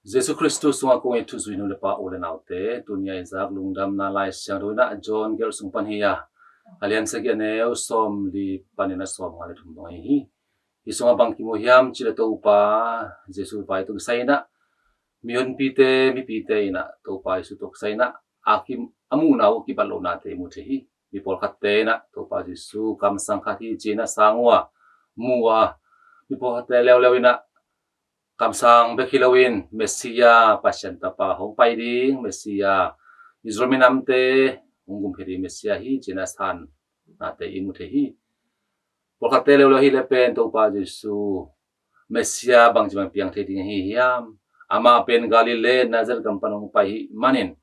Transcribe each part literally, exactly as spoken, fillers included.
Jesu Khristu sungah kong it thuzui nu le pa, u le naute, tuni a i zak lungdamna Lai Siangtho in ah John gelh sung pan hi a, a lian sagih, a neu sawmli panin a sawmnga le thum dong ahi hi. Hi sungah bang kimu hiam cih leh Topa Jesu vai tawh kisai in ah mihonpite, mipite in ah Topa Jesu tawh kisai in ah a ki, a muhna uh kibat lohnate i mu thei hi. Mi pawlkhatte in ah Topa Jesu kamsang khat hi ci-in a sang uh a, mu uh a, mi pawlkhatte leuleu in ah kamsang bek hi loin Messiah, Pasian Tapa hong pai ding Messiah, Israel minamte hong gumkhia ding Messiah hi ci-in a san nate i mu thei hi. Pawlkhatte leuleu hi leh pen Topa Jesu Messiah bangci bang piang thei ding ahi hiam? Amah pen Galilee Nazareth gam pan hong pai hi manin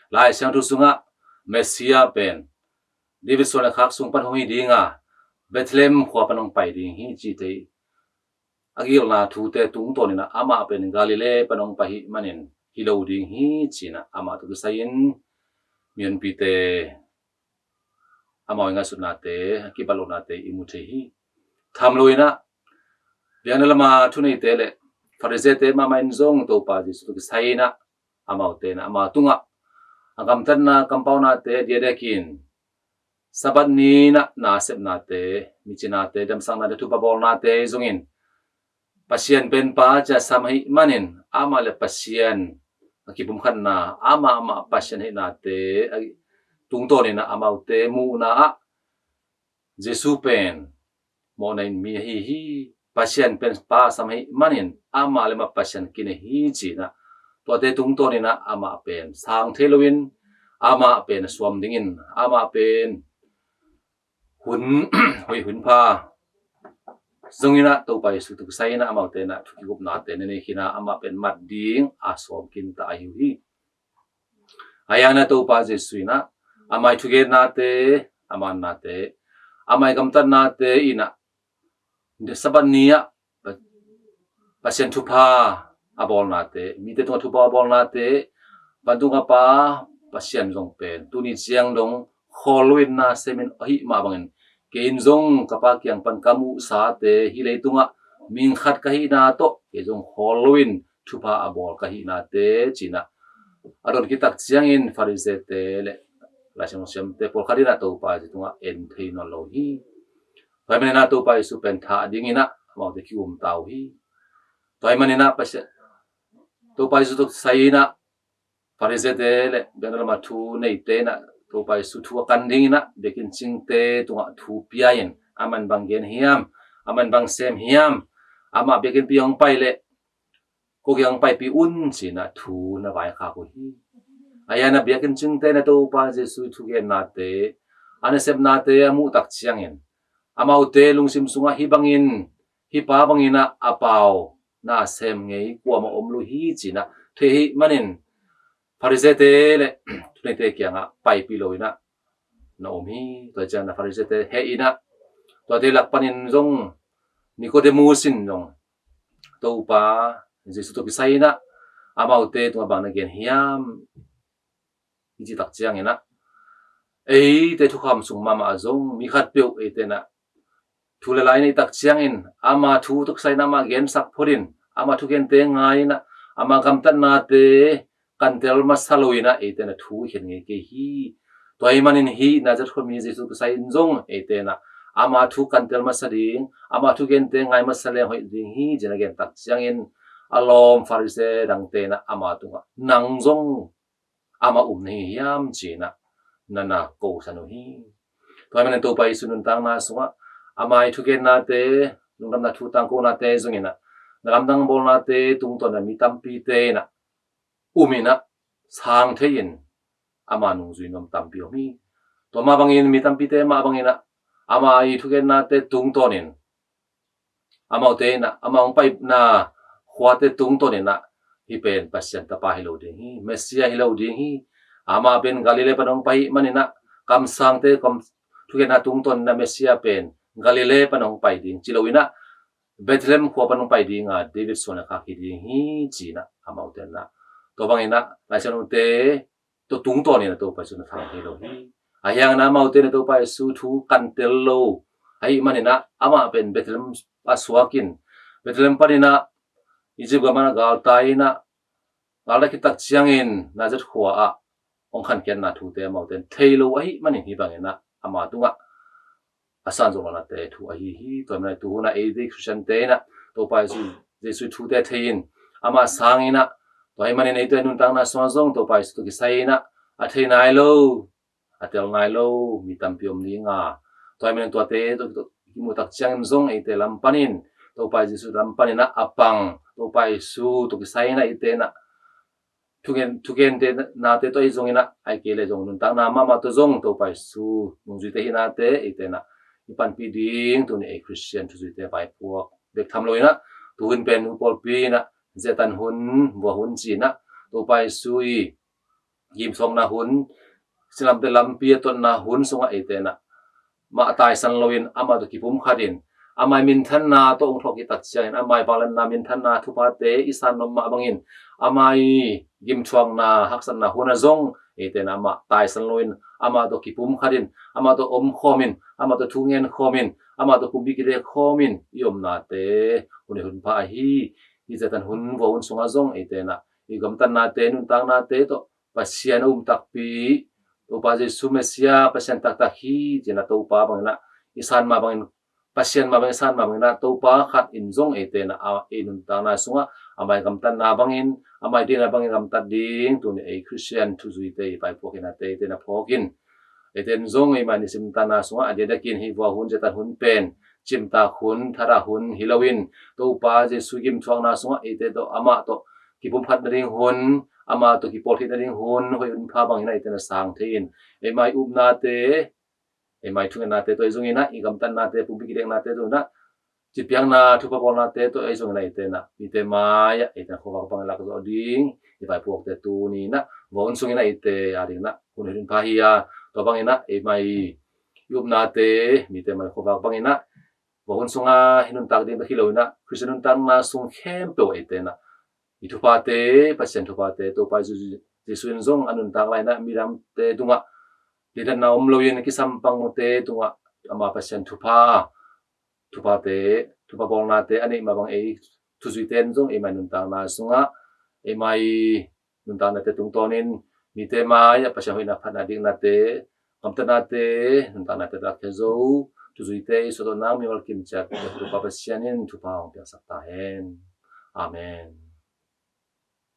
Lai Siangtho sungah Messiah pen David suan le khak sung pan hong hi ding a, Bethlehem khua pan hong pai ding hi ci thei a gilna thute tungtawn in ah amah pen Galilee pan hong pai hi manin hi lo ding hi ci-in ah amah tawh kisai in mihonpite, amau i ngaihsutnate, a kibat lohnate i mu thei hi. Tham lo in ah biakna lama thuneite le Farisee-te mahmah in zong Topa Jesu tawh kisai in ah amaute in ah ama tungah a gamtatna kampaunate diakdiakin Sabbath ni in ah nasepnate, micinate, damsaknate, thupha bawlnate zongin Pasian pen Pa ci-a sam ahih manin amah le Pasian a kipumkhatna, amah amah Pasian ahihnate a tungtawn in ah amaute muhna ah Jesu pen mawhna in mi ahi hi. Pasian pen Pa sam ahih manin amah le amah Pasian kinei hi ci-in ah tuate tungtawn in ah amah pen sang thei loin amah pen a suam dingin amah pen hun hoih hun pha zongin ah Topa Jesu tawh kisai in ah amaute in ah thu kigupnate na nei khin a, amah pen mat ding a sawm khin ta ahi uh hi. Ahi hangin ah Topa Jesu in ah amah i thugennate, a mannate, amah i gamtatnate in ah Sabbath ni ah Pasian thupha a bawlnate, mite tungah thupha a bawlnate, vantung a Pa Pasian zong pen tuni ciang dong khawl loin na semin ahih mah bangin kei in zong ka Pa kiang pan ka muhsate hih leitungah mihing khat ka hihna tawh kei zong khawl loin thupha a bawl ka hihnate ci-in ah a don khit tak ciangin Farisee-te le Lai Siangtho siamte pawlkhat in ah Topa Jesu tungah en thei nawn lo hi. Tua ahih manin ah Topa Jesu pen thah dingin ah amaute ki-um ta uh hi. Tua ahih manin ah Pasian, Topa Jesu tawh kisai in ah Farisee-te le biakna lama thu neite in ah Topa Jesu thu a kan dingin ah biakinn cingte tungah thu pia in, amah in bang gen hiam, amah in bang sem hiam, amah biakinnpi hong pai leh ko kiang paipih un ci-in ah thu na vaikhak uh hi. Ahi hangin ah biakinn cingte in ah Topa Jesu i thugennate, a nasepnate a muh tak ciangin amaute lungsim sungah hih bangin, hih pa bangin ah a pau na sem ngei kuamah om lo hi ci-in ah thei ahih manin Farisee-te le thuneite kiangah paipih loin ah na om hi. Tua ciangin ah Farisee-te heh in ah tuate lak panin zong Nicodemus in zong Topa Jesu tawh kisai in ah amaute tungah bang na gen hiam i cih tak ciangin ah eite thukham sung mahmah ah zong mi khatpeuh eite in ah thu le la i neih tak ciangin ama thu tawh kisai in ah amah gensak phot in ama thugente ngai in ah ama gamtatnate kantel masa lo in ah eite in ah thu i khen ngei kei hi. Tua ahih manin hih Nazareth khuami Jesu kisai in zong eite in ah ama thu kantel masa ding, ama thugente ngai masa leng hoih ding hi ci-in a gen tak ciangin a lawm Farisee dangte in ah ama tungah nang zong ama um na hi hiam ci-in ah na na kosan uh hi. Tua ahih manin Topa Jesu nuntakna sungah ama i thugennate, lungdamna thu tangkonate zongin ah na lamdang bawlnate tungtawn ah mi tampite in ah um in ah sang thei in ama nungzui nuam tampi om hi. Tua mah bangin mi tampite mah bangin ah ama i thugennate tungtawn in amaute in ah ama hong paina khuate tungtawn in ah hih pen Pasian Tapa hi lo ding hi, Messiah hi lo ding hi. Amah pen Galilee pan hong pai ahih manin ah kamsangte kam thugenna tungtawn in ah Messiah pen Galilee pan hong pai ding ci lo in ah Bethlehem khua pan hong pai ding a, David suan le khak hi ding hi ci-in ah amaute in ah, tua bangin ah Lai Siangthote tua tungtawn in ah Topa Jesu na thang thei lo hi. Ahi hangin ah amaute in ah Topa Jesu thu kantel lo ahih manin ah amah pen Bethlehem a suak in Bethlehem panin ah Egypt gam ah galtai in ah Ngal dak khit tak ciangin Nazareth khua ah hong khankhia na thute amaute in thei lo ahih manin hih bangin ah ama tungah a san zawh lohnate thu ahi hi. Tua hi manin tu hun ah eite Khristiante in ah Topa Jesu, Jesu thute thei in ama sang in ah, tua hi manin eite nuntakna sungah zong Topa Jesu tawh kisai in ah a thei nai lo, a tel nai lo mi tampi om ding a, tua hi manin tuate tawh, tawh kimu tak ciangin zong eite lam panin Topa Jesu lam panin ah a pang Topa Jesu tawh kisai in ah eite in ah thugen, thugen te nate tawh ei zongin ah, ahih kei leh zong nuntakna mahmah tawh zong Topa Jesu nungzuite hi nate eite in ah i panpih ding tuni ei Khristian thuzuite vaipuak bek tham lo in ah, tu hun pen nu pawlpi in ah Zetan hun, vua hun ci in ah, Topa Jesu i gimthuakna hun, silamte lampi a totna hun sungah eite in ah mah taisan loin amah tawh kipumkhat in, amah i minthanna tawh hong thawh khit tak ciangin amah i vangliatna minthanna thuphate i san nop mah bangin, amah i gimthuakna haksatna hun ah zong eite in ah amah taisan loin amah tawh kipumkhat in, amah tawh omkhawm in, amah tawh thu ngen khawm in, amah tawh pumpi kidek khawm in i omnate hun hoih hun pha ahi hi. Zetan hun, vua hun sungah zong eite in ah i gamtatnate, nuntaknate tawh Pasian a um takpi, Topa Jesu Messiah Pasian taktak hi ci in ah Topa bangin ah i san mah bangin, Pasian mah bangin i san mah bangin ah, Topa khat in zong eite in ah ei nuntakna sungah amah i gamtatna bangin, amah i deihna bangin gamtat ding tuni ei Khristian thuzuite i vaipuak hi nate eite in ah phawk in, eite in zong eimah i nisim nuntakna sungah a diakdiakin hih vua hun, Zetan hun pen cimtak hun, thadah hun hi loin, Topa Jesu gimthuakna sungah eite tawh, amah tawh kipumkhat nading hun, amah tawh kipawlthit nading hun, hoih hun pha bangin ah eite in ah sang thei in, eimah i upnate, eimah i thungennate tawh ei zongin ah, i gamtatnate, pumpi kideknate tawh in ah, cipiakna thupha bawlnate tawh ei zongin ah eite in ah mite mai-ah eite in ah khuavak bangin lak zawh ding i vaipuakte tuni in ah vua hun sungin ah eite a dingin ah hun hoih hun pha hi a, tua bangin ah eimah i upnate mite mai khuavak bangin ah vua hun sungah i nuntak ding bek hi loin ah Khristian nuntakna sung khempeuh eite in ah i thuphate, Pasian thuphate, Topa Jesu, Jesu in zong a nuntak lai in ah midangte tungah lidatna om loin kisam pangte tungah ama Pasian thupha, thuphate, thupha bawlnate a neih mah bang ei thuzuite in zong eimah i nuntakna sungah, eimah i nuntaknate tungtawnin mite mai-ah Pasian hoihna, phatna, diknate, gamtatnate, nuntaknate lakkhia zo thuzuite i suah tawh nang mimal kim ciat Topa Pasian in thupha hong piaksak ta hen. Amen.